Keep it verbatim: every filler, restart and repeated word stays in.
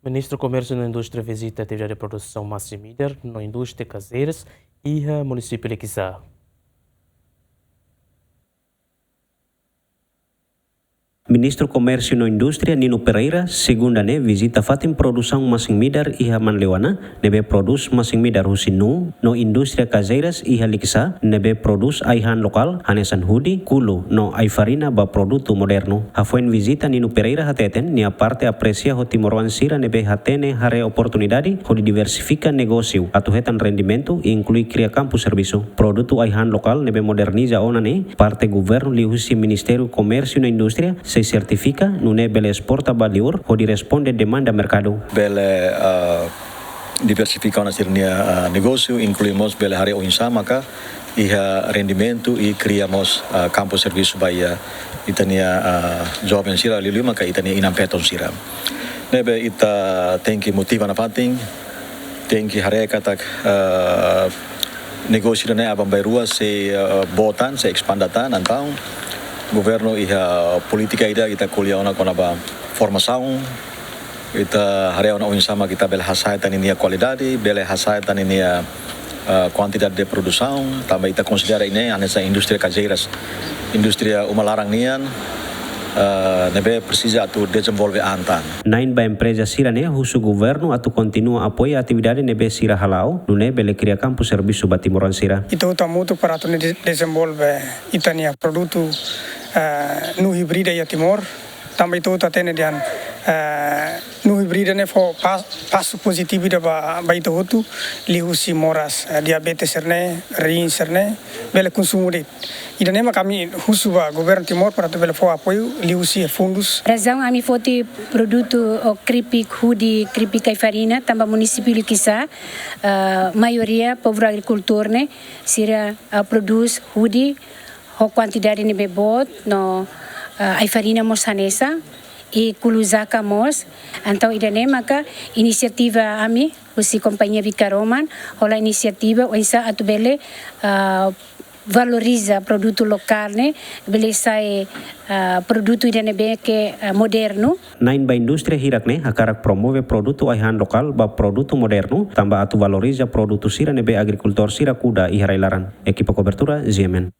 Ministru Komérsiu no Indústria vizita atividade produsaun masin-midar no indústria kajeiras iha munisípiu Likisá. Ministru Komérsiu no Indústria Nino Pereira, segunda ne'e vizita fatin produsaun masin-midar iha Manleuana, ne'ebé prodús masin-midar husi nuu, no indústria kajeiras iha Likisá, ne'ebé prodús ai-han lokál, hanesan hudi, kulu, no ai-farina ba produtu modernu. Hafoin vizita Nino Pereira hateten, nia parte apresia ho timoroan sira ne'ebé hatene haree oportunidade hodi diversifika negósiu, atu hetan rendimentu, inklui kria kampu servisu. Produtu ai-han lokál ne'ebé moderniza ona ne'e, parte governu liuhusi Ministériu Komérsiu no Indústria, sei sertifika, nune'e bele esporta ba liur, hodi responde demanda merkadu. Bele, ah, diversifika ona sira-nia, ah, negósiu, inklui mós bele haree oinsá maka iha rendimentu i kria mós, ah, kampu servisu ba iha ita-nia, ah, joven sira, liuliu maka ita-nia inan-feton sira. Ne'ebé ita tenke motiva nafatin, tenke haree katak, ah, negósiu ne'e aban-bainrua sei, ah, boot tan, sei espande tan, entaun governu iha polítika ida ita ko'alia ona kona-ba formasaun, ita haree ona oinsá mak ita bele hasa'e tan ninia kualidade, bele hasa'e tan ninia, ah, kuantidade de produsaun, tanba ita konsidera ida-ne'e hanesan indústria kajeiras, indústria uma laran nian, ah, ne'ebé presiza atu dezenvolve an tan. Na'in ba empreza sira-ne'e husu governu atu kontinua apoiu atividade ne'ebé sira hala'o, nune'e bele kria kampu servisu ba timoroan sira. Ita hotu hamutuk para atu de-, dezenvolve ita-nia produtu, ah, nuu híbrida iha Timor. Tanba ita hotu hatene dehan, eh, nuu híbrida ne'e fó pa-, pasu pozitivu ida ba, ba ita hotu, liuhusi moras, eh, diabetes sira-ne'e, rin sira-ne'e, bele konsumu de'it. Ida-ne'e mak ami husu ba governu Timor para atu bele fó apoiu, liuhusi fundus. Razaun ami foti produtu ou kripik hudi, kripik ai-farina, tanba munisípiu Likisá, eh, maioria povu agrikultór ne'e, sira, eh, prodús hudi, ho kuantidade ne'ebé boot no, ah, ai-farina mós hanesan, i kulu-jaka mós. Entaun ida-ne'e maka inisiativa ami, husi kompañia Vikaroman, hola inisiativa oinsá atu bele, ah, valoriza produtu lokál ne'e, bele sai, ah, produtu ida ne'ebé ke, ah, modernu. Na'in ba indústria hirak-ne'e hakarak promove produtu ai-han lokál ba produtu modernu, tanba atu valoriza produtu sira ne'ebé agrikultór sira kuda iha rai-laran. Ekipa kobertura, G M N.